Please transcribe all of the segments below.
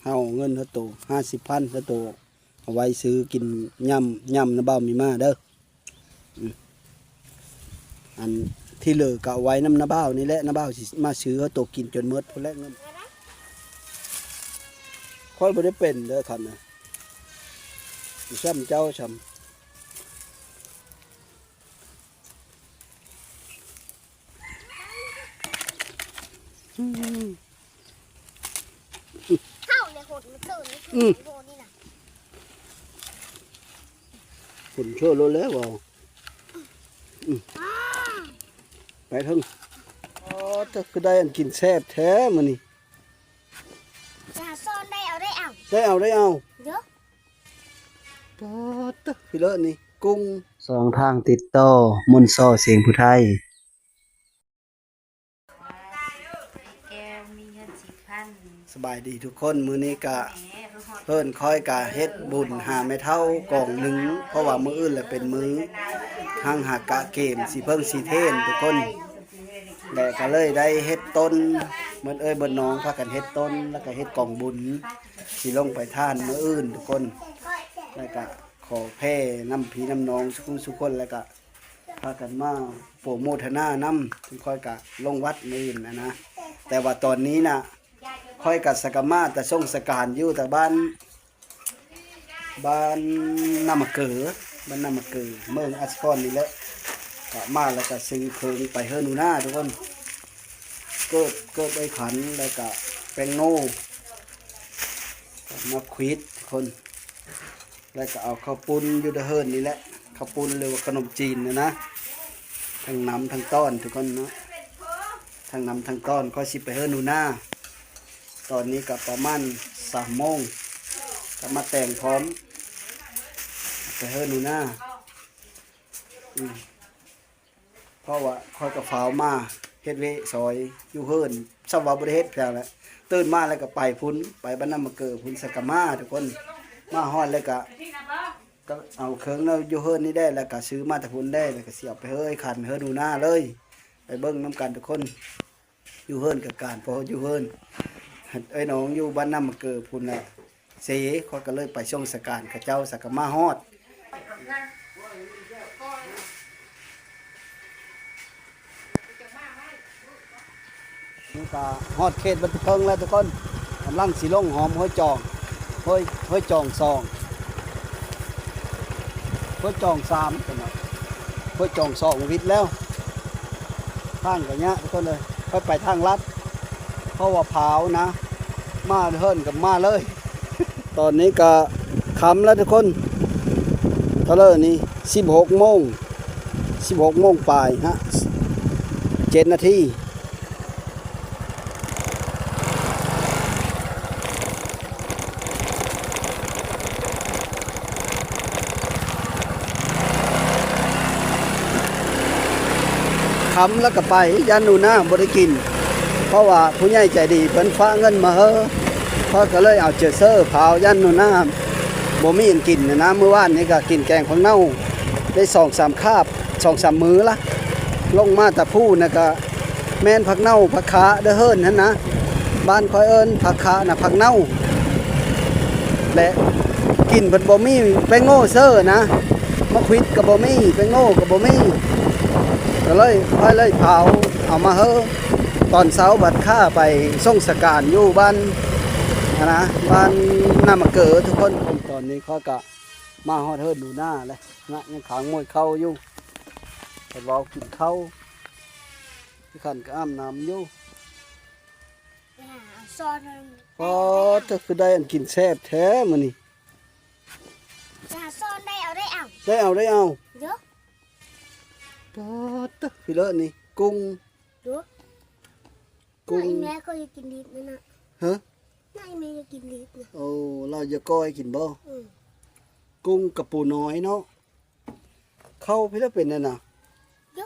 ເຮົາເງິນເຮົາໂຕຫ້າສິບພັນ ເຮົາໂຕເອົາໄວ້ຊື້ກິນ ຍຳ ຍຳນຳບ່າວມີມາເດີ. ອືມ ອັນທີ່ເຫຼືອກໍເອົາໄວ້ນຳນ້າບ່າວນີ້ແຫຼະ ນ້າບ່າວຊິມາຊື້ເຮົາໂຕກິນຈົນໝົດພຸ້ນແຫຼະເງິນ. ຂ້ອຍບໍ່ໄດ້ເປັນເດີຄັນນະ ຊ່ຳເຈົ້າຊ່ຳ. ອືມ ເຮົາເລີຍໂຫດມັນເກີນ ອືມ ໂຫດນີ້ນະ ຝົນເຊີໂລດແລ້ວເວົ້າ. ອືມ ອ້າ ໄປເຖິງ. ອໍ ເຈົ້າຄືໄດ້ອັນກິນແຊບແທ້ມື້ນີ້. ຈະຫາຊ້ອນໄດ້ເອົາ ໄດ້ເອົາ ໄດ້ເອົາ ໄດ້ເອົາ ເດີ. ປາດເຕີ ພີ່ເລີນີ້ ກຸ້ງ ສອງທາງຕິດຕໍ່ ມົນສໍ່ສຽງຜູ້ໄທ. ສະບາຍດີທຸກຄົນ ມື້ນີ້ກະເພິ່ນ ຂ້ອຍກະເຮັດບຸນຫາແມ່ເຖົ້າກອງໜຶ່ງ ເພາະວ່າມື້ອື່ນລະເປັນມື້ຫັງຫາກະເກມ ສີເຜິ້ງສີເທນທຸກຄົນ. ແລະກະເລີຍໄດ້ເຮັດຕົ້ນ ເບິດເອີຍເບິດນ້ອງພາກັນເຮັດຕົ້ນ ແລະກະເຮັດກອງບຸນ ຊິລົງໄປທານມື້ອື່ນທຸກຄົນ. ແລະກະຂໍແຜ່ນຳພີ່ນຳນ້ອງສູ່ຄູ່ສູ່ຄົນ ແລະກະພາກັນມາໂປຣໂມດທະນານຳ. ຂ້ອຍກະລົງວັດມື້ອື່ນນະນະ ແຕ່ວ່າຕອນນີ້ນະ ຂ້ອຍກະສະກະມາແຕ່ສົ່ງສະການຢູ່ແຕ່ບ້ານ ບ້ານນາມະເກີ ບ້ານນາມະເກີ ເມືອງອັດສະພອນນີ້ແຫຼະ. ກະມາແລ້ວກະຊື້ເຄື່ອງໄປເຮືອນໜູນາທຸກຄົນ ເກີບ ເກີບໄອ້ຂັນ ແລ້ວກະແປ້ງໂນ່ ມາຂວິດທຸກຄົນ. ແລ້ວກະເອົາເຂົ້າປຸ້ນຢູ່ໃນເຮືອນນີ້ແຫຼະ ເຂົ້າປຸ້ນ ຫຼືວ່າຂະໜົມຈີນນະນະ ທັງນຳທັງຕ້ອນທຸກຄົນເນາະ ທັງນຳທັງຕ້ອນ. ຂ້ອຍຊິໄປເຮືອນໜູນາ ຕອນນີ້ກະປະມານສາມໂມງ ກະມາແຕ່ງພ້ອມ ໄປເຮືອນໜູນາ. ອືມ ເພາະວ່າຂ້ອຍກະຟ້າວມາເຮັດວຽກຊ່ອຍຢູ່ເຮືອນ ສ່ຳວ່າບໍ່ໄດ້ເຮັດຫຍັງແຫຼະ ຕື່ນມາແລ້ວກະໄປພຸ້ນ ໄປບ້ານນາມະເກີພຸ້ນ ສະກະມາທຸກຄົນ. ມາຮອດແລ້ວກະ ກະເອົາເຄື່ອງຢູ່ເຮືອນນີ້ໄດ້ ແລ້ວກະຊື້ມາແຕ່ພຸ້ນໄດ້ ແລ້ວກະຊິເອົາໄປເຮືອນໄອ້ຂັນ ເຮືອນໜູນາເລີຍ. ໄປເບິ່ງນຳກັນທຸກຄົນ. ຢູ່ເຮືອນກະການ ພໍຢູ່ເຮືອນ ເອື້ອຍນ້ອງຢູ່ບ້ານນາມະເກີພຸ້ນແຫຼະ ເສ ຂ້ອຍກະເລີຍໄປສົ່ງສະການເຂົາເຈົ້າ ສະກະມາຮອດ ນີ້ກະຮອດເຂດບັນດາເພິງແລ້ວທຸກຄົນ ກຳລັງຊິລົງຫອມຫ້ວຍຈອງ ຫ້ວຍ ຫ້ວຍຈອງສອງ ຫ້ວຍຈອງສາມພຸ້ນນະ ຫ້ວຍຈອງສອງວິດແລ້ວ. ທາງກະຍາກທຸກຄົນເອີຍ ຂ້ອຍໄປທາງລັດ ເພາະວ່າຜາວນະ ມາເຮີ້ນກັບມາເລີຍ. ຕອນນີ້ກະຄ່ຳແລ້ວທຸກຄົນ ເທົ່າເລີນີ້ ສິບຫົກໂມງ ສິບຫົກໂມງປາຍຮະ ເຈັດນາທີ. ຄ່ຳແລ້ວກະໄປ ຢ້ານໜູນາບໍ່ໄດ້ກິນ ເພາະວ່າຜູ້ໃຫຍ່ໃຈດີເພິ່ນຝາກເງິນມາເຮີ້ ຂ້ອຍກະເລີຍເອົາເຈີເຊີ ພາວຢ້ານໜູນາບໍ່ມີອັນກິນນະນະ. ມື້ວານນີ້ກະກິນແກງຜັກເນົ່າໄດ້ສອງສາມຄາບ ສອງສາມມື້ລະ ລົງມາແຕ່ພູ້ນະກະ ແມ່ນຜັກເນົ່າ ຜັກຄາເດີ ເຮີ້ນຫັ້ນນະ ບ້ານຂ້ອຍເອີ້ນຜັກຄານະ ຜັກເນົ່າ ແລະ ກິນເພິ່ນບໍ່ມີແປ້ງໂງ່ເຊີນະ ມາຂວິດກະບໍ່ມີ ແປ້ງໂງ່ກະບໍ່ມີ ກະເລີຍ ຂ້ອຍເລີຍເຜົາເອົາມາເຮີ້ ຕອນເຊົ້າບັດຂ້າໄປສົ່ງສະການຢູ່ບ້ານຫັ້ນນະ ບ້ານນາມະເກີທຸກຄົນ. ຕອນນີ້ຂ້ອຍກະມາຮອດເຮືອນໜູນາແລ້ວນະ ຍັງຄາງໂມຍເຂົ້າຢູ່ ເພິ່ນເວົ້າກິນເຂົ້າ ທີ່ຂັນກໍອາບນ້ຳຢູ່. ໄປຫາເອົາຊ້ອນ ອໍ ເຈົ້າຄືໄດ້ອັນກິນແຊບແທ້ມື້ນີ້. ໄປຫາຊ້ອນ ໄດ້ເອົາ ໄດ້ເອົາ ໄດ້ເອົາ ໄດ້ເອົາ ເດີ. ປາດເຕີ ພີ່ເລີນີ້ ກຸ້ງ ເດີ ກຸ້ງ ນ້ອຍແມ່ກໍຢາກກິນດິບນັ້ນນະ. ຮະ? ນ້ອຍແມ່ຢາກກິນດິບນະ. ໂອ້ ລາວຢາກກ້ອຍກິນບໍ່? ອື ກຸ້ງກະປູນ້ອຍເນາະ. ເຂົ້າພີ້ລະເປັນແນວນະ. ເດີ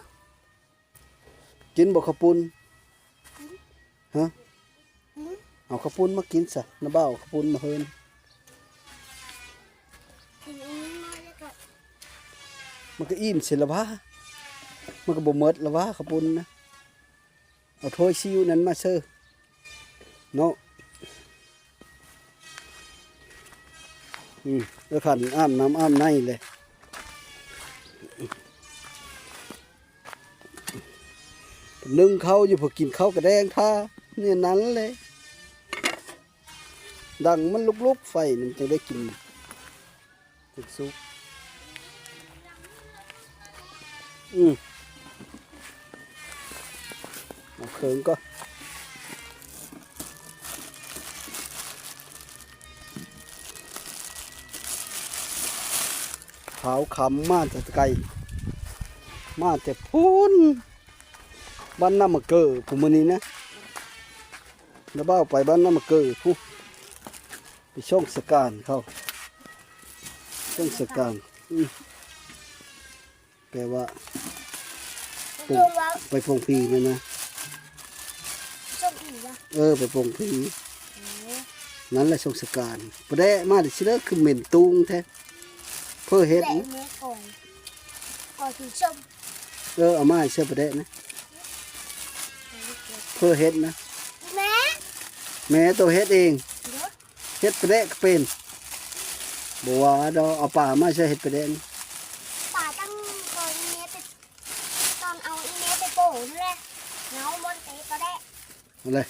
ກິນບໍ່ເຂົ້າປຸ້ນ? ກິນ ຮະ? ກິນ ເອົາເຂົ້າປຸ້ນມາກິນຊະ ນ້າບ່າວເອົາເຂົ້າປຸ້ນມາເຮີ້ນ. ກິນອັນນີ້ມາແລ້ວກະ ມັນກະອີ່ມຊິລະຫວາ ມັນກະບໍ່ໝົດລະຫວາເຂົ້າປຸ້ນນະ. ເອົາຖ້ວຍຊີວນັ້ນມາເຊີເນາະ. ອືມ ແລ້ວຄັນອາບນ້ຳອາບໃນແຫຼະ ໜຶ້ງເຂົ້າຢູ່ ພໍກິນເຂົ້າກະແດງທ່າ ແນວນັ້ນແຫຼະ ດັງມັນລຸກໆ ໄຟມັນຈັ່ງໄດ້ກິນ ເປັນສຸກ ອືມ ເອົາເຄິ່ງກ່ອນ ຂາວຄຳມາແຕ່ໄກ ມາແຕ່ພຸ້ນ ບ້ານນ້ຳມະເກີ ຜູ້ມື້ນີ້ນະ ລະບ່າວໄປບ້ານນ້ຳມະເກີພຸ້ນ ໄປສົ່ງສະການເຂົາ ສົ່ງສະການ ອືມ ແປວ່າ ໄປ ສົ່ງວ່າ ໄປປົງຜີນັ້ນນະ ສົ່ງຜີຫວາ? ເອີ ໄປປົງຜີ ເອີ ນັ້ນແຫຼະ ສົ່ງສະການ ປະແດະມາຊິເດີ ຄືເໝັນຕຸງແທ້ ເພີເຮັດ ແລະແມ່ກ່ອຍ ກ່ອຍຖືສົ້ມ ເອີ ເອົາມາໃຫ້ເສືອປະແດະນະ ເພີເຮັດນະ ແມ່ ແມ່ໂຕເຮັດເອງ ເອີ ເຮັດປາແດກກໍເປັນ ບໍ່ວ່າດອກ ເອົາປາມາໃສ່ເຮັດປາແດກ ປາຕັ້ງຕອນແມ່ໄປ ຕອນເອົາອີແມ່ໄປໂປ້ນັ້ນແຫຼະ ເຫງົາບ່ອນເຕະປາແດກ ເອົາເລີຍ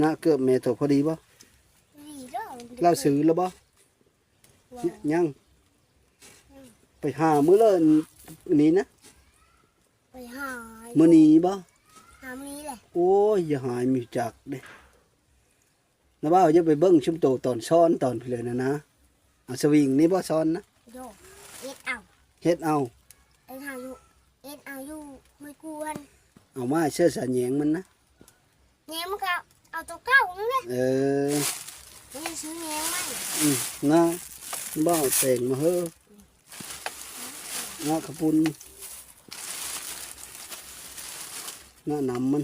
ນະ ເກີບແມ່ໂຕພໍດີບໍ່? ດີເດີ ລາວຊື້ແລ້ວບໍ່? ຍັງ ຍັງ ໄປຫາມື້ລະນີ້ນະ ໄປຫາ ມື້ນີ້ບໍ່? ຫາມື້ນີ້ແຫຼະ ໂອ້ຍ ຢ່າຫາຍມີຈັກເດ້ ນະບ່າວ ຢ່າໄປເບິ່ງຊຸມໂຕຕອນຊ້ອນຕອນພີ້ເລີຍນະນາ ເອົາສະວິງນີ້ບໍ່ຊ້ອນນະ ໂດ ເຮັດເອົາ ເຮັດເອົາ ເຮັດຫາຢູ່ ເຮັດເອົາຢູ່ຫ້ວຍກວນ ເອົາມາໃຫ້ເສືອສາແຍງມັນນະ ແຍງມັນກະເອົາໂຕເກົ່ານັ້ນແຫຼະ ເອີ ຍັງຊື້ແຍງໃໝ່ ອືມ ນະ ນະບ່າວແຕງມາເຮີ ນະຂະປຸ້ນ ນະນຳມັນ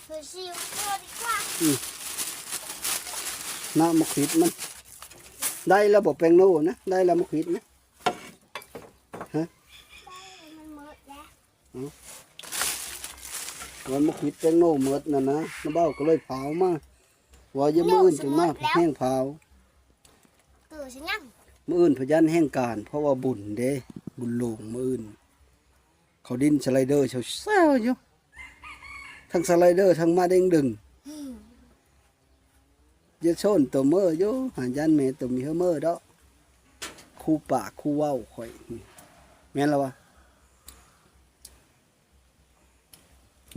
ເອີ ຊິມກ່ອນດີກວ່າ ອືມ ນະໝາກຂວິດມັນ ໄດ້ແລ້ວບໍ່ແປ້ງໂນນະ ໄດ້ແລ້ວໝາກຂວິດນະ ຮະ ໄດ້ແລ້ວ ມັນໝົດແລ້ວ ເອົ້າ ຕອນໝາກຂວິດແປ້ງໂນໝົດນັ້ນນະ ນະບ່າວກໍເລີຍເຜົາມາ ວ່າຢ່າມື້ອື່ນຈຶ່ງມາ ແຮ່ງເຜົາ ເກີດຊິຍັງ ມື້ອື່ນພະຍັນແຮ່ງການ ເພາະວ່າບຸນເດ້ ບຸນຫຼວງມື້ອື່ນ ເຂົາດິນສະໄລເດີແຊວໆຢູ່ ທັງສະໄລເດີ ທັງມາເດັງດຶງ ອືມ ຢ່າໂຊນໂຕເມີຢູ່ ຫາຢ້ານແມ່ໂຕມີເຮີເມີດອກ ຄູ່ປາກຄູ່ເວົ້າຂ້ອຍ ແມ່ນລະວະ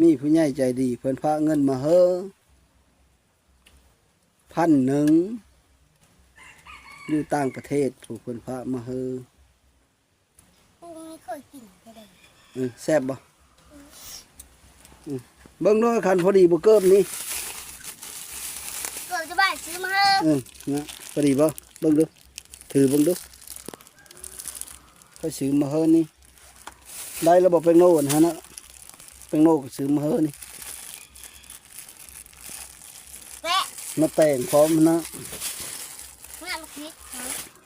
ມີຜູ້ໃຫຍ່ໃຈດີເພິ່ນຝາກເງິນມາເຮີ ພັນໜຶ່ງ ຢູ່ຕ່າງປະເທດ ຜູ້ເພິ່ນຝາກມາເຮີ ປູນີ້ເຄີຍກິນແທ້ເດ້ ເອີ ແຊບບໍ່? ອືມ ເບິ່ງດູ ຄັນພໍດີບໍ່ເກີບນີ້ ເກີບຈະບາຍຊື້ມາເຮີ ເອີ ນະ ພໍດີບໍ່? ເບິ່ງດູ ຖືເບິ່ງດູ ຂ້ອຍຊື້ມາເຮີນີ້ ໄດ້ແລ້ວບໍ່ແປ້ງໂນຫັ້ນນະ ແປ້ງໂນກໍຊື້ມາເຮີນີ້ ແປະ ມາແຕງພ້ອມນະ ນະ ຜິດ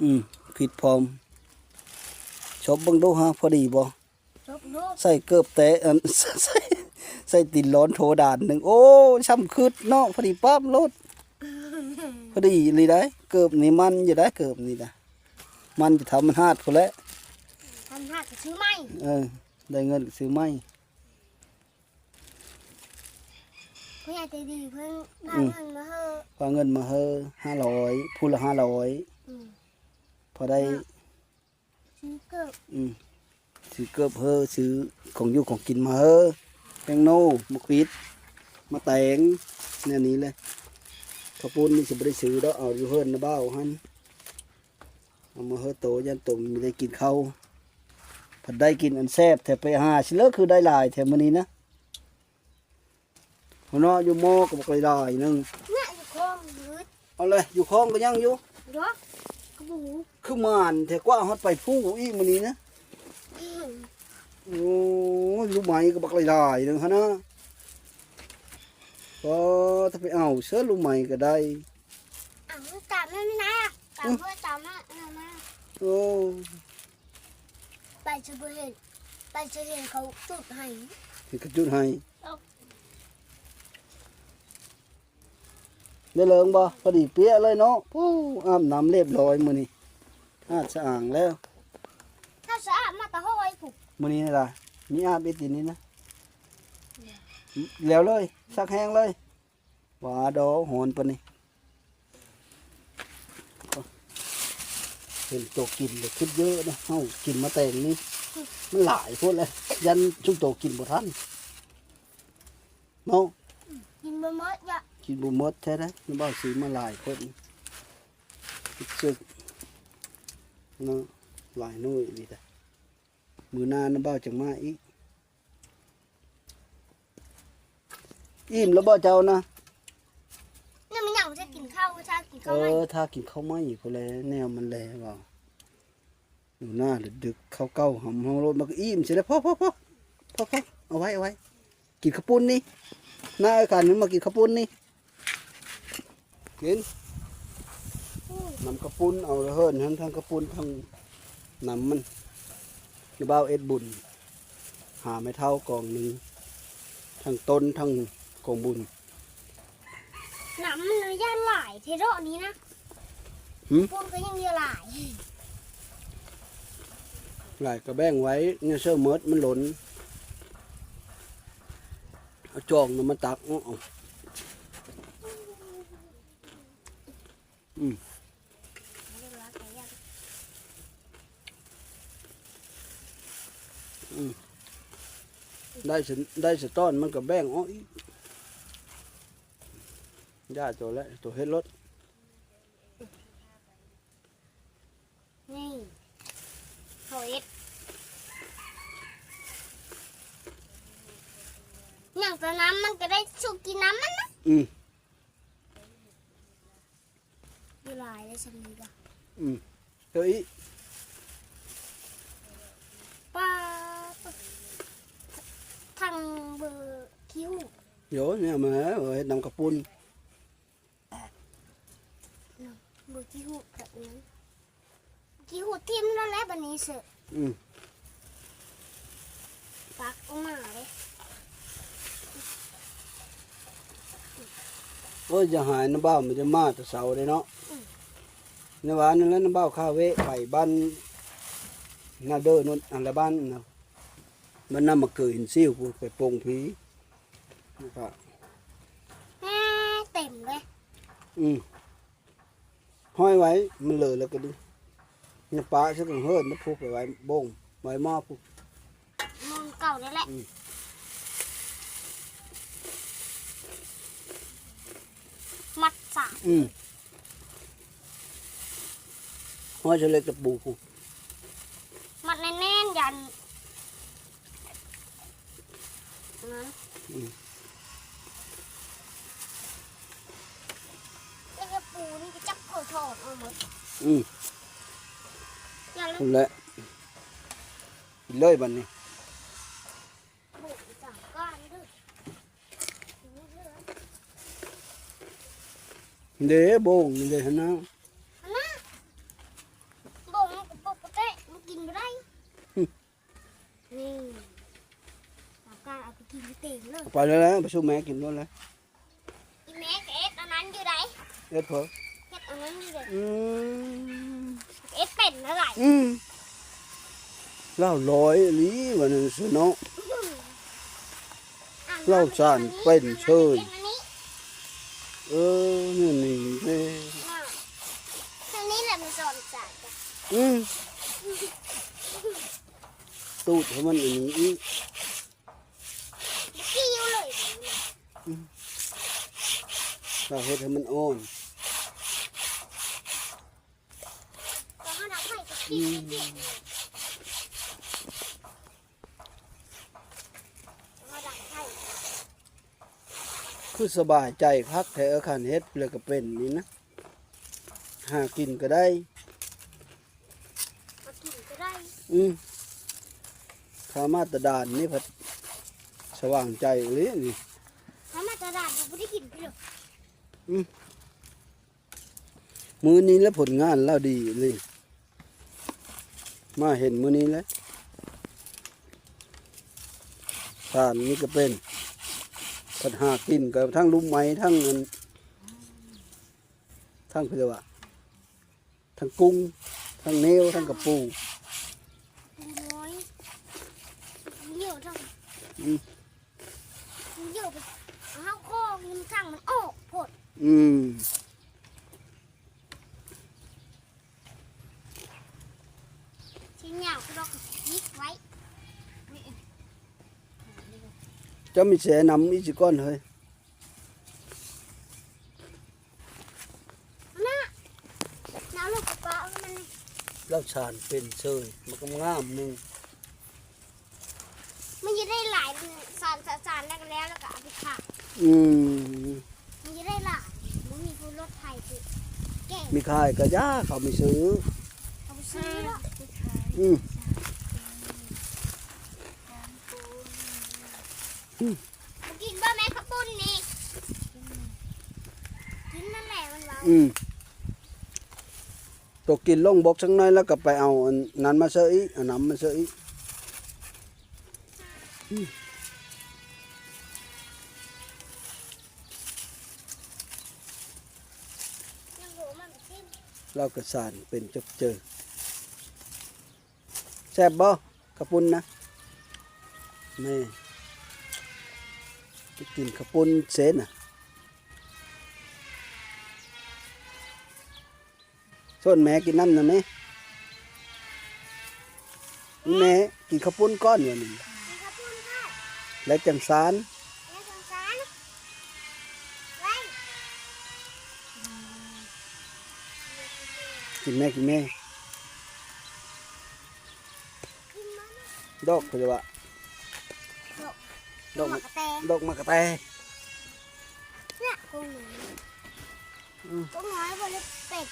ອືມ ຜິດພ້ອມ ຊົບເບິ່ງດູຫາພໍດີບໍ່? ຈົບລູກ ໃສ່ເກີບແຕະ ອັນ ໃສ່ ໃສ່ຕີນລ້ອນໂທດານໜຶ່ງ ໂອ້ ຊ່ຳຄຶດເນາະ ພໍດີປັບໂລດ ພໍດີອີ່ຫຼີໄດ໋ ເກີບນີ້ມັນຢູ່ໄດ໋ ເກີບນີ້ນະ ມັນຈະທຳມັນຫາດພຸ້ນແຫຼະ ທຳຫາດກໍຊື້ໃໝ່ ເອີ ໄດ້ເງິນກໍຊື້ໃໝ່ ຜູ້ໃຫຍ່ໃຈດີເພິ່ນ ອືມ ຝາກເງິນມາເຮີ ຝາກເງິນມາເຮີ ຫ້າຮ້ອຍ ຜູ້ລະຫ້າຮ້ອຍ ອືມ ພໍໄດ້ ຊື້ເກີບ ອືມ ຊື້ເກີບເຮີ ຊື້ຂອງຢູ່ຂອງກິນມາເຮີ ແປ້ງໂນ ໝາກຂວິດ ມາແຕງ ແນວນີ້ແຫຼະ ເຂົ້າປຸ້ນນີ້ຊິບໍ່ໄດ້ຊື້ດອກ ເອົາຢູ່ເຮືອນນະບ່າວຫັ້ນ ເອົາມາເຮີໂຕ ຢ້ານໂຕມີໄດ້ກິນເຂົ້າ ພັດໄດ້ກິນອັນແຊບແທ້ ໄປຫາຊິເລີກຄືໄດ້ຫຼາຍແທ້ມື້ນີ້ນະ. ເນາະ ຢູ່ໝໍ້ກໍບັກຫຼາຍໆໜຶ່ງ ນະ ຢູ່ຄອງມືດ ເອົາເລີຍ ຢູ່ຄອງກໍຍັງຢູ່ ດອກ ກໍບໍ່ຮູ້ ຄືໝານແທ້ ກວ່າຮອດໄປພູອີກມື້ນີ້ນະ ອືມ ໂອ້ຍ ລູກໄມ້ກໍບັກຫຼາຍໆໜຶ່ງຫັ້ນນະ ກໍຖ້າໄປເອົາເສີລູກໄມ້ກໍໄດ້ ເອົາຕາມນັ້ນນະ ຕາມ ອືມ ເພື່ອຕາມນັ້ນນະ ໂອ້ ໄປຈະບໍ່ເຫັນ ໄປຈະເຫັນເຂົາຈຸດໃຫ້ ເຫັນເຂົາຈຸດໃຫ້ ເອົາ ໄດ້ເລີງບໍ່? ພໍດີເປະເລີຍເນາະ. ໂອ້ ອາບນ້ຳລຽບຮ້ອຍມື້ນີ້ ອາດສະອາງແລ້ວ. ຖ້າສະອາດມາແຕ່ຫ້ອຍພຸ້ນ. ມື້ນີ້ລະ ມີອາບອີກຕີນີ້ນະ. ແລ້ວເລີຍ ຊັກແຫ້ງເລີຍ. ຫວາດອກ ຮ້ອນປານນີ້. ເຫັນໂຕກິນແລ້ວຄິດເຍອະເດ້. ເຮົາກິນມາແຕ່ງນີ້ ມັນຫຼາຍໂພດແລ້ວ ຢ້ານຊຸມໂຕກິນບໍ່ທັນເນາະ. ກິນບໍ່ໝົດ ກິນບໍ່ໝົດແທ້ເດ້. ນ້າບ່າວຊື້ມາຫຼາຍໂພດ ຄິດເຊິ່ງເນາະ ຫຼາຍໜ່ວຍອີ່ຫຼີເດ້. ມື້ໜ້ານ້າບ່າວຈັ່ງມາອີກ. ອີ່ມແລ້ວບໍ່ເຈົ້ານະ? ຍັງບໍ່ ຍັງບໍ່ທັນກິນເຂົ້າ ຖ້າກິນເຂົ້າໃໝ່. ເອີ ຖ້າກິນເຂົ້າໃໝ່ພຸ້ນແຫຼະ ແນວມັນແລເວົ້າ. ຢູ່ໜ້າດຶກໆ ເຂົ້າເກົ່າຫຳເຮົາໂລດ ມັນກໍອີ່ມຊິແລ້ວ. ພໍໆໆ ພໍໆ ເອົາໄວ້ ເອົາໄວ້ ກິນເຂົ້າປຸ້ນນີ້ ໜ້າເອື້ອຍຄັນມັນມາກິນເຂົ້າປຸ້ນນີ້. ກິນ ອືມ ນ້ຳເຂົ້າປຸ້ນ ເອົາເຮີນຫັ້ນ ທັງເຂົ້າປຸ້ນ ທັງນ້ຳມັນ. ນ້າບ່າວເຮັດບຸນ ຫາໄມ້ເຖົ້າກອງໜຶ່ງ ທັງຕົ້ນ ທັງກອງບຸນ. ນ້ຳມັນຢ້ານຫຼາຍແທ້ເດາະນີ້ນະ. ຫືມ? ປຸ້ນກໍຍັງເຫຼືອຫຼາຍ ຫຼາຍກໍແບ່ງໄວ້ ຢ່າເຊີໝົດ ມັນລົ້ນ. ເອົາຈອງນຳມາຕັກເອົາ. ອືມ ອືມ ໄດ້ສະ ໄດ້ສະຕອນມັນກໍແບ່ງອອກອີກ. ຢ່າໂຕແຫຼະ ໂຕເຮັດໂລດ. ນີ້ ເຂົາເຮັດຫຍັງ ແຕ່ນ້ຳມັນກໍໄດ້ສຸກກິນນ້ຳມັນນະ. ອືມ ຢູ່ຫຼາຍເລີຍຊຳນີ້ກະ. ອືມ ເອີ ອີ ປ້າ ທັງເບີຂີ້ຫູດ. ໂຢ ແນວມາເຮັດນ້ຳເຂົ້າປຸ້ນ. ເບິ່ງຂີ້ຫູດແບບນັ້ນ ຂີ້ຫູດຖິ້ມແລ້ວແຫຼະບາດນີ້ເຊີ. ອືມ ປັກອອກມາເດ້. ໂອ້ຍ ຢ່າຫາຍ ນ້າບ່າວມັນຈະມາແຕ່ເຊົ້າເດ້ເນາະ. ອືມ ໃນວານນັ້ນແຫຼະ ນ້າບ່າວຂ້າແວະໄປບ້ານນາເດີໂນນ ອັນລະບ້ານນະ ມັນນຳມາເກີຍເຫັນຊິວພຸ້ນ ໄປປົງຜີ. ແມ່ເຕັມເລີຍ. ອືມ ຫ້ອຍໄວ້ ມັນເລີແລ້ວກໍດີ. ຢ່າປະຊະ ກັງເຫີນນະ ພຸບໄປໄວ້ບົ້ງ ໄວ້ໝໍ້ພຸ້ນ. ໝໍ້ເກົ່ານີ້ແຫຼະ. ອືມ ມັດສາ. ອືມ ຫ້ອຍໃສ່ເຫຼັກຕະປູພຸ້ນ ມັດແໜ້ນໆ ຢ້ານນັ້ນ. ອືມ ເຫຼັກຕະປູນີ້ກໍຈັບເຂົາຖອນອອກໝົດ. ອືມ ຫັ້ນແຫຼະ ກິນເລີຍບາດນີ້. ເດ້ ບົ້ງເດ້ຫັ້ນນະ ຫັ້ນນະ ບົ້ງມັນກໍປົກກະຕິ ມັນກິນບໍ່ໄດ້. ນີ້ ເອົາການເອົາໄປກິນເຕັມເລີຍ. ເອົາໄປແລ້ວ ໄປສູ່ແມ່ກິນໂລດແລ້ວ. ອີແມ່ກໍເຮັດອັນນັ້ນຢູ່ໃດ. ເຮັດເພິ່ນ ເຮັດອັນນັ້ນຢູ່ໃດ. ອືມ ເຮັດເປັນແລ້ວໄດ. ອືມ ລາວຫຼອຍອີ່ຫຼີວ່ານັ້ນຊະເນາະ. ລາວສານເປັນເຊີຍ. ເອີ ນີ້ນີ້ເດ້ ນີ້ແຫຼະມັນສອນສານ. ອືມ ຕູດໃຫ້ມັນອັນນີ້ອີກ. ບໍ່ເກີ້ວເລີຍ. ອືມ ລາວເຮັດໃຫ້ມັນອ່ອນ. ອືມ ຄືສະບາຍໃຈຄັກແທ້ ເອີ ຄັນເຮັດແລ້ວກໍເປັນນີ້ນະ ຫາກິນກໍໄດ້. ຫາກິນກໍໄດ້. ອືມ ຂ້າມາແຕ່ດ່ານນີ້ພັດສະຫວ່າງໃຈອີ່ຫຼີນີ້. ຂ້າມາແຕ່ດ່ານກໍບໍ່ໄດ້ກິນເທື່ອ. ອືມ ມື້ນີ້ແຫຼະຜົນງານລາວດີອີ່ຫຼີ ມາເຫັນມື້ນີ້ແຫຼະ. ທ່ານນີ້ກໍເປັນ ພັດຫາກິນກໍທັງລຸມໄໝ ທັງອັນ ທັງເພິ່ນວ່າ ທັງກຸ້ງ ທັງເໜວ ທັງກະປູ ປູນ້ອຍ ເໜວ ທັງ ອືມ ເໜວ ເຮົາຂໍເງິນທັງມັນອອກໂພດ ອືມ ຊິຍາວດອກ ຍິກໄວ້ ເຈົ້າມີແສນຳອີກຊິກ່ອນເຮີ້ຍ. ນະ ນະ ລູກປະປະມັນ ລາວສານເປັນເຊີຍ ມັນກໍງາມໜຶ່ງ ມັນຈະໄດ້ຫຼາຍ ສານ ສານ ສານ ແລ້ວກໍແລ້ວ ແລ້ວກໍເອົາໄປຂາຍ ອືມ ມັນຈະໄດ້ຫຼາຍ ບໍ່ມີຜູ້ລົດໄຖຊິແກ່ ມີຂາຍກໍຢ່າ ເຂົາມີຊື້ ເຂົາບໍ່ຊື້ດອກ ອືມ ອືມ ບໍ່ກິນບໍ່ແມ່ນເຂົ້າປຸ້ນນີ້ ກິນນັ້ນແຫຼະມັນວ່າ ອືມ ຕົວກິນລົງບົກສັກໜ້ອຍ ແລ້ວກໍໄປເອົາອັນນັ້ນມາເສີອີກ ເອົານ້ຳມາເສີອີກ ອືມ ລາວກໍສານເປັນຈົບເຈີ. ແຊບບໍ່ ເຂົ້າປຸ້ນນະ? ແມ່ ໄປກິນເຂົ້າປຸ້ນເຊນນະ ຊວນແມ່ກິນນຳນະແມ່ ແມ່ກິນເຂົ້າປຸ້ນກ່ອນ ດຽວນີ້ ກິນເຂົ້າປຸ້ນກ່ອນ ແລ້ວຈັ່ງສານ ແລ້ວຈັ່ງສານ ໄວ້ ກິນແມ່ ກິນແມ່. ດອກເພິ່ນວ່າ ດອກ ດອກໝາກກະແຕ ດອກໝາກກະແຕ ເນຍ ກົກນ້ອຍ ອືມ ກົກນ້ອຍບໍ່ໄດ້ເປັນ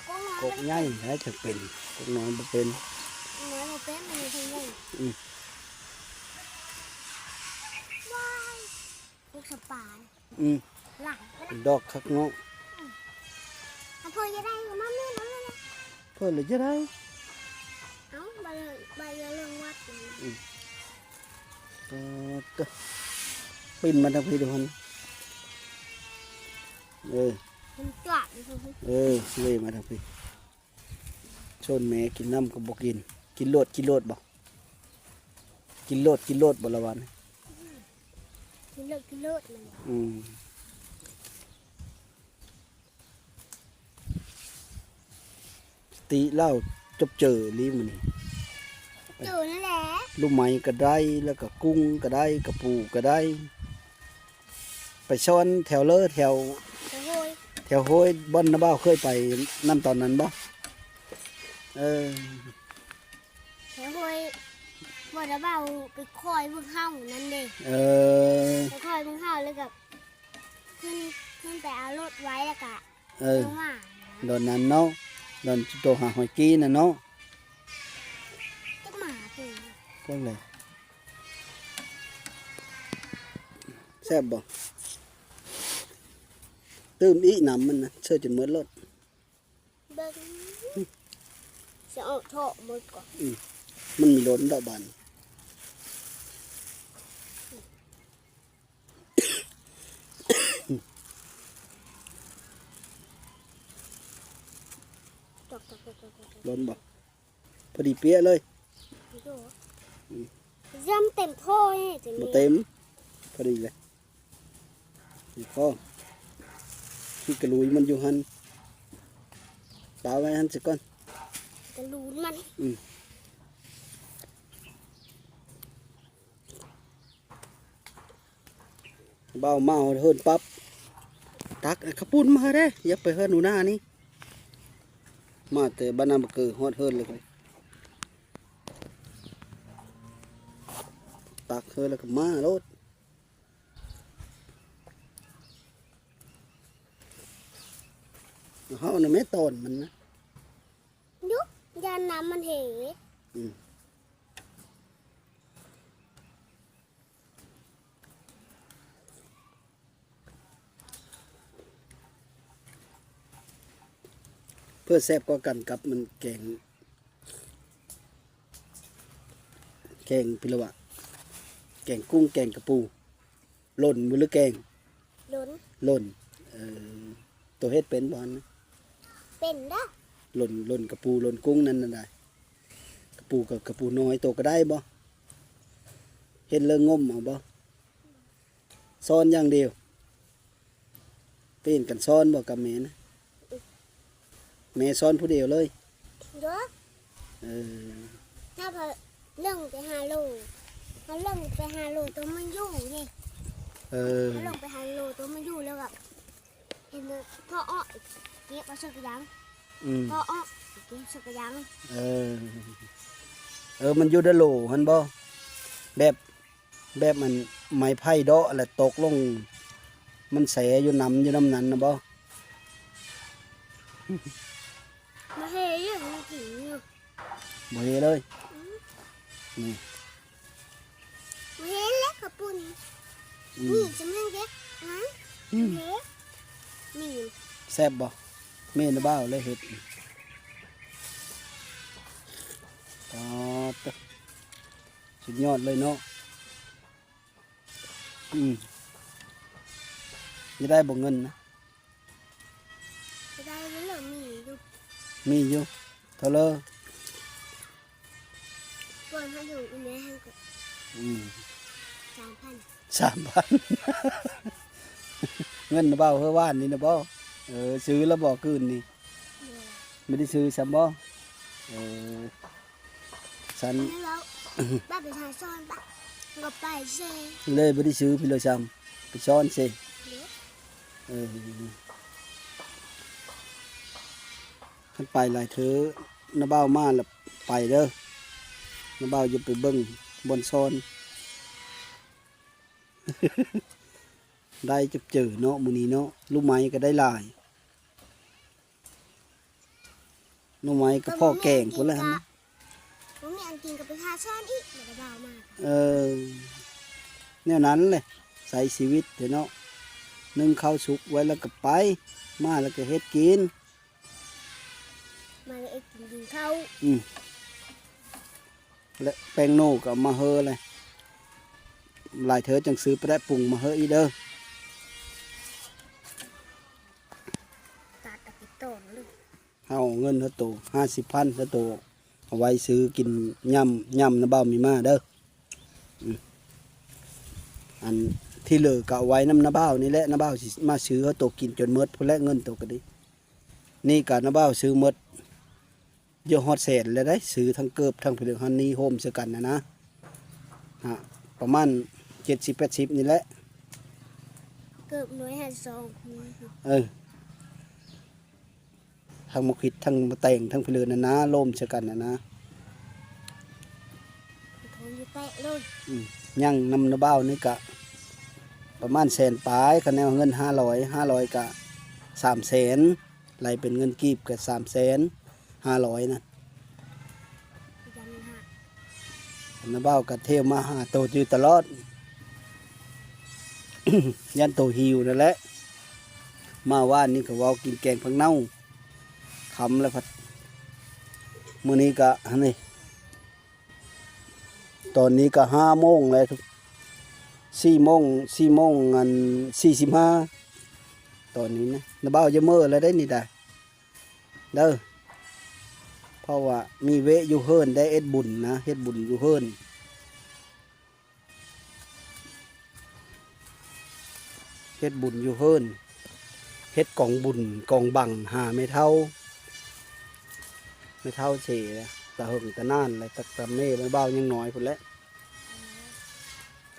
ກົກນ້ອຍ ກົກໃຫຍ່ແຫຼະຈັ່ງເປັນ ກົກນ້ອຍບໍ່ເປັນ ກົກນ້ອຍບໍ່ເປັນ ມັນເປັນໃຫຍ່ ອືມ ວ້າຍ ກົກສະປານ ອືມ ຫຼາຍ ເປັນດອກຄັກເນາະ ອືມ ເພິ່ນຈະໄດ້ມາແມ່ນເອົາເລີຍ ເພິ່ນລະຈະໄດ້ ເອົາ ບາດ ບາດເລື່ອງວັດ ອືມ ເອີ ເອີ ປິ່ນມາທາງພີ້ດູຫັ້ນ ເອີ ມັນຈວດຢູ່ພຸ້ນ ເອີ ເວີຍມາທາງພີ້ ຊວນແມ່ກິນນ້ຳກໍບໍ່ກິນ ກິນໂລດ ກິນໂລດບໍ່ ກິນໂລດ ກິນໂລດບໍ່ລະຫວານ ກິນໂລດ ກິນໂລດ ອືມ ສະຕິລາວຈົບເຈີອີ່ຫຼີມື້ນີ້ ເຈີນັ້ນແຫຼະ ລູກໄມ້ກໍໄດ້ ແລ້ວກໍກຸ້ງກໍໄດ້ ກະປູກໍໄດ້ ໄປຊ່ອນແຖວເລີ ແຖວ ແຖວໂຮຍ ແຖວໂຮຍ ບ່ອນນ້າບ່າວເຄີຍໄປນຳຕອນນັ້ນບໍ່? ເອີ ແຖວໂຮຍ ບ່ອນນ້າບ່າວໄປຄອຍເບິ່ງເຫົ່ານັ້ນເດ້ ເອີ ໄປຄອຍເບິ່ງເຫົ່າ ແລ້ວກໍຂຶ້ນ ຂຶ້ນໄປເອົາລົດໄວ້ ແລ້ວກໍ ເອີ ລົງມາ ດອນນັ້ນເນາະ ດອນໂຕຫາຫອຍກີ້ນັ້ນເນາະ ຈັກໝາຕົວ ຈັກແຫຼະ ແຊບບໍ່? ຕື່ມອີກ ນ້ຳມັນນະ ເສີຈົນໝົດໂລດ ເບິ່ງ ຊິເອົາເທາະໝົດກ່ອນ ອືມ ມັນມີລົ້ນດອກບານ ດອກ ດອກ ດອກ ດອກ ດອກ ລົ້ນບໍ່? ພໍດີເປະເລີຍ ໂດ ອືມ ຢ້ຳເຕັມທໍ່ນີ້ ບໍ່ເຕັມ ພໍດີເລີຍ ນີ້ພໍ ຂີ້ກະລຸຍມັນຢູ່ຫັ້ນ ປະໄວ້ຫັ້ນຊະກ່ອນ ກະລຸຍມັນ ອືມ. ບ່າວມາຮອດເຮືອນປັບ ຕັກເຂົ້າປຸ້ນມາເດີ ຢ່າໄປເຮືອນໜູນານີ້ ມາແຕ່ບ້ານນາມະເກີ ຮອດເຮືອນເລີຍ ຕັກເຮືອນແລ້ວກໍມາໂລດ ເຮົານະແມ່ຕອນມັນນະ ຢູ່ ຢ້ານນ້ຳມັນເຫ ອືມ. ເພື່ອແຊບກວ່າກັນກັບມັນແກງ ແກງພິລະວະ ແກງກຸ້ງ ແກງກະປູ ຫຼົ່ນບໍ່ ຫຼືແກງ? ຫຼົ່ນ ຫຼົ່ນ ເອີ ໂຕເຮັດເປັນບໍ່ຫັ້ນນະ? ເປັນເດີ້ ຫຼົ່ນ ຫຼົ່ນກະປູ ຫຼົ່ນກຸ້ງນັ້ນນະໄດ໋. ກະປູ ກະ ກະປູນ້ອຍໂຕກະໄດ້ບໍ່? ເຮັດເລີງງົມເອົາບໍ່? ຊ້ອນຢ່າງດຽວ. ປ່ຽນກັນຊ້ອນບໍ່ກັບແມ່ນະ? ແມ່ຊ້ອນຜູ້ດຽວເລີຍ? ໂດຍ. ເອີ ຖ້າວ່າລົງໄປຫາໂລ ຖ້າລົງໄປຫາໂລໂຕມັນຢູ່ເດ້. ເອີ ຖ້າລົງໄປຫາໂລໂຕມັນຢູ່ແລ້ວກໍເຫັນພໍ່ອອກເກັບເອົາເສື້ອກະຢາງ. ອືມ ພໍ່ອອກເກັບເສື້ອກະຢາງ. ເອີ ເອີ ມັນຢູ່ໃນໂລຫັ້ນບໍ່? ແບບ ແບບອັນໄມ້ໄຜ່ເດາະແລ້ວຕົກລົງ ມັນແສຢູ່ນຳ ຢູ່ນຳນັ້ນນະບໍ່? ບໍ່ເຫັນຢູ່ ມັນກິນຢູ່. ບໍ່ເຫັນເລີຍ? ອືມ ນີ້ ບໍ່ເຫັນແລ້ວເຂົ້າປຸ້ນ. ອືມ ນີ້ຈະແມ່ນເດັດນະ. ອືມ ນີ້ ແຊບບໍ່? ແມ່ນະບ່າວເລີຍເຮັດ. ອໍ ເຕີ ສຸດຍອດເລີຍເນາະ. ອືມ ຈະໄດ້ບໍ່ເງິນນະ? ຈະໄດ້ຢູ່ ມີຢູ່ ມີຢູ່. ເທົ່າເລີ? ກ່ອນເຮົາຢູ່ອີແມ່ຫັ້ນກໍ ອືມ ສາມພັນ ສາມພັນ. ເງິນນະບ່າວເຮີ້ວານນີ້ນະບໍ່? ເອີ ຊື້ແລ້ວບໍ່ຄືນນີ້? ບໍ່ ບໍ່ໄດ້ຊື້ຊ້ຳບໍ່? ເອີ ຊັ້ນ ແມ່ນແລ້ວ ບັດໄປຫາສອນປະ ກໍໄປເຊ ເລີຍບໍ່ໄດ້ຊື້ພີ້ເລີຍຊ້ຳ ໄປສອນເຊ. ໂດຍ. ເອີ ຄັນໄປຫຼາຍເທື່ອ ນ້າບ່າວມາລະໄປເດີ ນ້າບ່າວຈະໄປເບິ່ງບ່ອນສອນ. ໄດ້ຈັກເຈີເນາະມື້ນີ້ເນາະ ລູກໄມ້ກໍໄດ້ຫຼາຍ. ໜໍ່ໄມ້ກໍພໍແກງພຸ້ນແຫຼະຫັ້ນນະ. ບໍ່ມີອັນກິນກໍໄປຫາສອນອີກ ແລ້ວກໍດາວມາ. ເອີ ແນວນັ້ນແຫຼະ ໃຊ້ຊີວິດເດເນາະ ໜຶ້ງເຂົ້າສຸກໄວ້ແລ້ວກໍໄປ ມາແລ້ວກໍເຮັດກິນ ມາແລ້ວເຮັດກິນ ກິນເຂົ້າ. ອືມ ແລະແປ້ງໂນກໍເອົາມາເຮີແຫຼະ ຫຼາຍເທື່ອຈັ່ງຊື້ປະແດກປຸງມາເຮີອີກເດີ. ຕັດເອົາໄປຕອນເລີຍ ເຮົາເອົາເງິນເຮົາໂຕຫ້າສິບພັນເຮົາໂຕ ເອົາໄວ້ຊື້ກິນ ຍາມ ຍາມນ້າບ່າວມີມາເດີ. ອືມ ອັນທີ່ເຫຼືອກໍເອົາໄວ້ນຳນ້າບ່າວນີ້ແຫຼະ ນ້າບ່າວຊິມາຊື້ເຮົາໂຕກິນຈົນໝົດພຸ້ນແຫຼະ ເງິນໂຕກໍດີ. ນີ້ກໍນ້າບ່າວຊື້ໝົດ ເຍາະຮອດແສນແລ້ວໄດ໋ ຊື້ທັງເກີບທັງຜະລິດພັນນີ້ໂຮມໃສ່ກັນນະນະ ຮະ ປະມານເຈັດສິບແປດສິບນີ້ແຫຼະ ເກີບໜ່ວຍຫັ້ນສອງ ເອີ ທັງໝາກພິດ ທັງໝາກແຕງ ທັງຜະລິດນະນະ ໂລມໃສ່ກັນນະນະ ຂອງຢູ່ແປະໂລດ. ອືມ ຍັງນຳນ້າບ່າວນີ້ກະປະມານແສນປາຍ ຄັນແນວເງິນຫ້າຮ້ອຍ ຫ້າຮ້ອຍກະສາມແສນ ໄລ່ເປັນເງິນກີບກໍສາມແສນຫ້າຮ້ອຍນະ. ນ້າບ່າວກໍເທມາຫາໂຕຢູ່ຕະຫຼອດ ຢ້ານໂຕຫິວນັ້ນແຫຼະ. ມາວານນີ້ກໍເວົ້າກິນແກງຜັກເນົ່າ ຄ່ຳແລ້ວພັດ ມື້ນີ້ກໍຫັ້ນນີ້ ຕອນນີ້ກໍຫ້າໂມງແລ້ວ ສີ່ໂມງ ສີ່ໂມງ ອັນ ສີ່ສິບຫ້າ ຕອນນີ້ນະ. ນ້າບ່າວຢ່າເມີ້ແລ້ວເດ້ນີ້ດາ ເດີ ເພາະວ່າມີເວະຢູ່ເຮືອນໄດ້ເຮັດບຸນນະ ເຮັດບຸນຢູ່ເຮືອນ ເຮັດບຸນຢູ່ເຮືອນ ເຮັດກອງບຸນກອງບັງຫາແມ່ເຖົ້າ ແມ່ເຖົ້າເສຍແລ້ວ ຕາເຫິງຕານານແລ້ວ ຕັ້ງແຕ່ແມ່ບ່າວຍັງນ້ອຍພຸ້ນແຫຼະ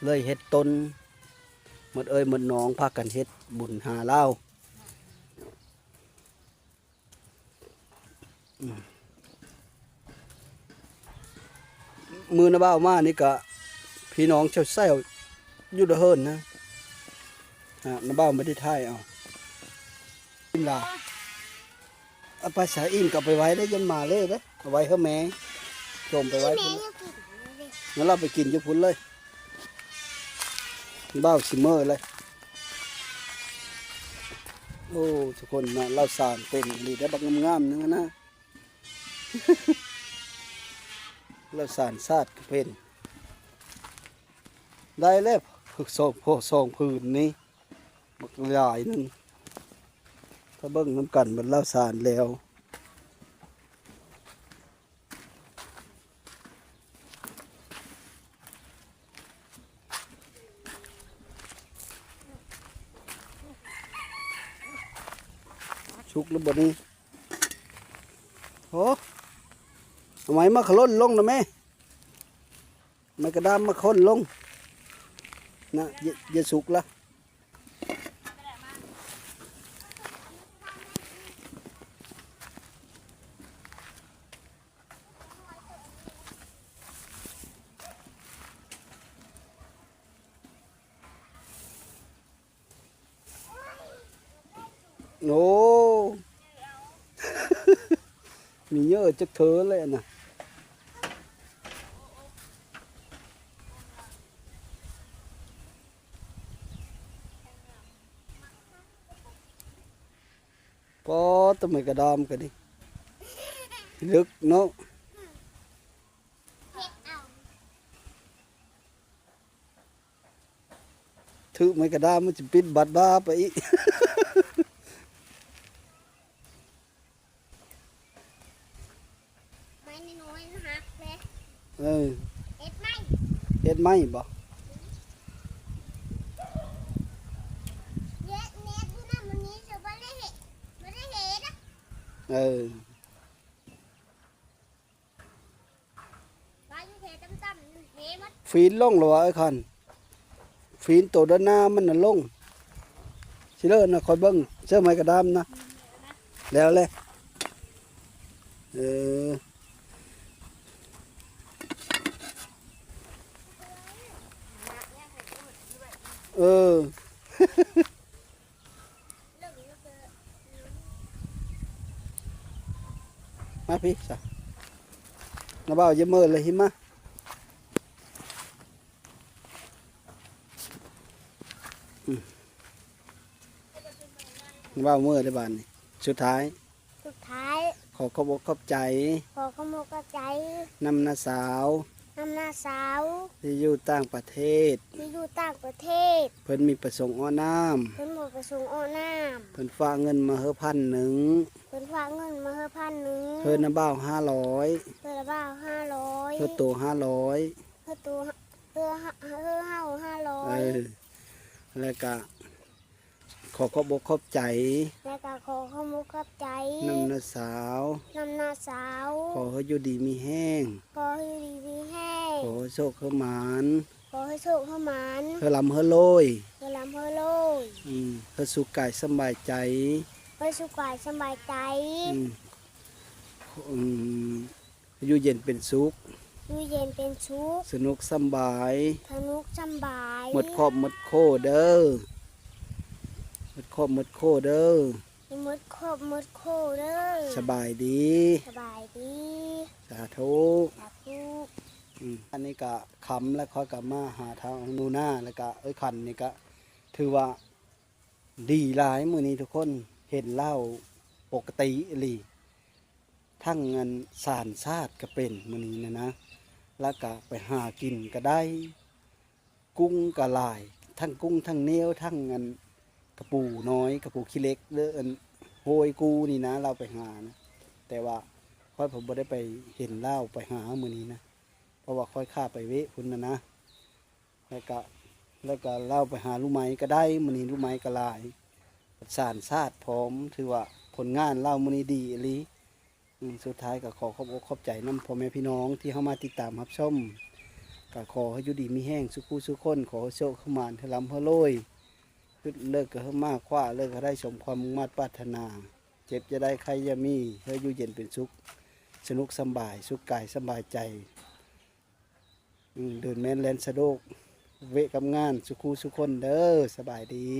ເລີຍເຮັດຕົນ ໝົດເອີຍໝົດໜອງ ພາກັນເຮັດບຸນຫາລາວ. ມື້ນ້າບ່າວມານີ້ກະພີ່ນ້ອງແຊວໆຢູ່ເຮືອນນະ ນ້າບ່າວບໍ່ໄດ້ຖ່າຍເອົາ ກິນລາ ເອົາໄປສາອີ່ມກໍເອົາໄປໄວ້ເດ້ ຢ້ານໝາເລະເດ້ ເອົາໄວ້ໃຫ້ແມ່ ຈົ່ມໄປໄວ້ພຸ້ນ ແມ່ຍັງກິນຢູ່ເດ້ ແລ້ວລາວໄປກິນຢູ່ພຸ້ນເລີຍ ບ່າວຊິເມີ້ເລີຍ. ໂອ້ ທຸກຄົນເນາະ ລາວສານເປັນອີ່ຫຼີເດ້ ບັກງາມໆໜຶ່ງຫັ້ນນະ ລາວສານສາດກໍເປັນ ໄດ້ແລ້ວ ສອງ ສອງຜືນນີ້ ບັກຫຼາຍໜຶ່ງ ຖ້າເບິ່ງນຳກັນ ບັດລາວສານແລ້ວ ສຸກແລ້ວບໍ່ນີ້? ໂອ້ ເອົາໄມ້ມາຂະຫຼົ່ນລົງນະແມ່ ໄມ້ກະດາມມາຂົນລົງນະ. ຢ່າ ຢ່າສຸກລະ. ໂອ້ ມີເຍີະຈັກເທີແຫຼະນະ. ປໍ ຕົ້ນໄມ້ກະດາມກະດີ ເລິກເນາະ. ຖືກໄມ້ກະດາມມັນຊິປິດບາດບາໄປອີກ. ໄມ້ນ້ອຍໆ ມັນຫັກເດ້. ເອີ ເຮັດໄມ້ ເຮັດໄມ້ບໍ? ເຮັດ ເຮັດຢູ່ນຳມື້ນີ້ ເຂົາບໍ່ໄດ້ເຮັດ ບໍ່ໄດ້ເຮັດ. ເອີ. ຟີນລົງແລ້ວວ່າ ເອີ ຄັນ ຟີນໂຕດ້ານໜ້າມັນນະລົງ. ຊິເລີນນະ ຄອຍເບິ່ງ ເສື້ອໄມ້ກະດາມນະ ແລ້ວແຫຼະ. ເອີ ເອີ. ມາພີ້ຊະ ນ້າບ່າວຢ່າເມີເລີຍ ຫິມາ. ອືມ ນ້າບ່າວເມີເລີຍບາດນີ້. ສຸດທ້າຍ ສຸດທ້າຍ ຂໍຂອບອົກຂອບໃຈ ຂໍຂອບອົກຂອບໃຈ ນຳນ້າສາວ ນຳນ້າສາວ ທີ່ຢູ່ຕ່າງປະເທດ ທີ່ຢູ່ຕ່າງປະເທດ. ເພິ່ນມີປະສົງອອກນາມ ເພິ່ນມີປະສົງອອກນາມ. ເພິ່ນຝາກເງິນມາໃຫ້ພັນໜຶ່ງ ເພິ່ນຝາກເງິນມາໃຫ້ພັນໜຶ່ງ. ເພິ່ນນະບ່າວຫ້າຮ້ອຍ ເພິ່ນນະບ່າວຫ້າຮ້ອຍ. ເພິ່ນໂຕຫ້າຮ້ອຍ ເພິ່ນໂຕ ເພິ່ນ ເພິ່ນເຮົາຫ້າຮ້ອຍ. ເອີ ແລ້ວກະ ຂໍຂອບອົກຂອບໃຈ ແລ້ວກະຂໍຂອບອົກຂອບໃຈ ນຳນ້າສາວ ນຳນ້າສາວ. ຂໍໃຫ້ຢູ່ດີມີແຮງ ຂໍໃຫ້ຢູ່ດີມີແຮງ ຂໍໃຫ້ໂຊກໃຫ້ໝານ ຂໍໃຫ້ໂຊກໃຫ້ໝານ ໃຫ້ລ່ຳໃຫ້ລວຍ ໃຫ້ລ່ຳໃຫ້ລວຍ. ອືມ ໃຫ້ສຸກກາຍສຳບາຍໃຈ ໃຫ້ສຸກກາຍສຳບາຍໃຈ. ອືມ ອືມ ຢູ່ເຢັນເປັນສຸກ ຢູ່ເຢັນເປັນສຸກ ສະໜຸກສຳບາຍ ສະໜຸກສຳບາຍ. ໝົດຄອບໝົດຄົວເດີ ໝົດຄອບໝົດຄົວເດີ ໝົດຄອບໝົດຄົວເດີ. ສະບາຍດີ ສະບາຍດີ ສາທຸ ສາທຸ. ອືມ ອັນນີ້ກະຄ່ຳແລ້ວ ຂ້ອຍກະມາຫາທາງໜູນາ ແລ້ວກະເອື້ອຍຂັນນີ້ກະຖືວ່າ ດີຫຼາຍມື້ນີ້ທຸກຄົນ ເຫັນລາວປົກກະຕິອີ່ຫຼີ ທັງອັນສານຊາດກະເປັນມື້ນີ້ນະນະ ແລ້ວກະໄປຫາກິນກະໄດ້ ກຸ້ງກະຫຼາຍ ທັງກຸ້ງທັງແນວ ທັງອັນກະປູນ້ອຍ ກະປູຂີ້ເຫຼັກ ຫຼືອັນໂຮຍກູນີ້ນະ ລາວໄປຫານະ. ແຕ່ວ່າຂ້ອຍເພິ່ນບໍ່ໄດ້ໄປເຫັນລາວໄປຫາມື້ນີ້ນະ ເພາະວ່າຂ້ອຍຂ້າໄປເວະພຸ້ນນະນະ. ແລ້ວກະ ແລ້ວກະລາວໄປຫາລູກໄມ້ກະໄດ້ ມື້ນີ້ລູກໄມ້ກະຫຼາຍ ສານຊາດພ້ອມ ຖືວ່າຜົນງານລາວມື້ນີ້ດີອີ່ຫຼີ. ອືມ ສຸດທ້າຍກະຂໍຂອບອົກຂອບໃຈນຳພໍ່ແມ່ພີ່ນ້ອງທີ່ເຂົ້າມາຕິດຕາມຮັບຊົມ ກະຂໍໃຫ້ຢູ່ດີມີແຮງສູ່ຄູ່ສູ່ຄົນ ຂໍໃຫ້ໂຊກໃຫ້ໝານ ໃຫ້ລ່ຳໃຫ້ລວຍ ຄຶດເລີກກະໃຫ້ມາ ຄວ້າເລີກໃຫ້ໄດ້ສົມຄວາມມຸ່ງມາດປາດຖະໜາ ເຈັບຢ່າໄດ້ ໄຂ້ຢ່າມີ ໃຫ້ຢູ່ເຢັນເປັນສຸກ ສະໜຸກສຳບາຍ ສຸກກາຍສຳບາຍໃຈ. ອືມ ເດີນແມ່ນແລ່ນສະດວກ ເວະກັບງານສູ່ຄູ່ສູ່ຄົນເດີ. ສະບາຍດີ.